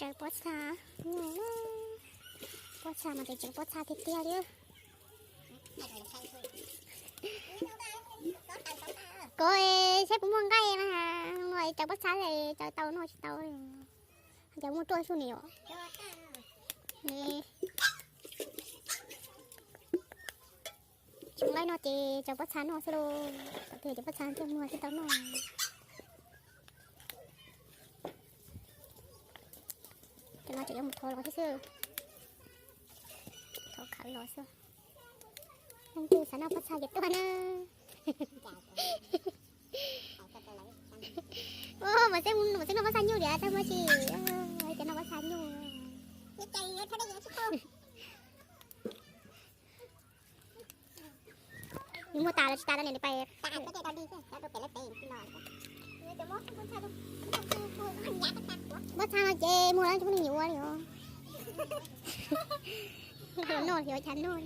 Tseem pob txha, pob txha mas tseem tseem pob txha tiag tiag li. Kov saib puas muaj nqaij na, cov pob txha cov tau noj tsis tau li. Cov muaj ruaj xwb ni os. Tsis muaj nqaij noj ces cov pob txha noj xwb lauj. Thaum twg cov pob txha thiaj muag thiaj tau noj. Cov no tseem yuav mus thov los thiab xwb. Thov khawv los xwb. Leej twg xav noj pob txha ces tuaj na. Ua, mas xeeb, mas xeeb noj pob txha nyuj tiag, txaj muag tsis, tias noj pob txha nyuj. Nws muag tas los tsis tas tau niam pais. Pob txha no ces muag lawm tsis muaj neeg yuav ua li os. Noj xyov cas noj.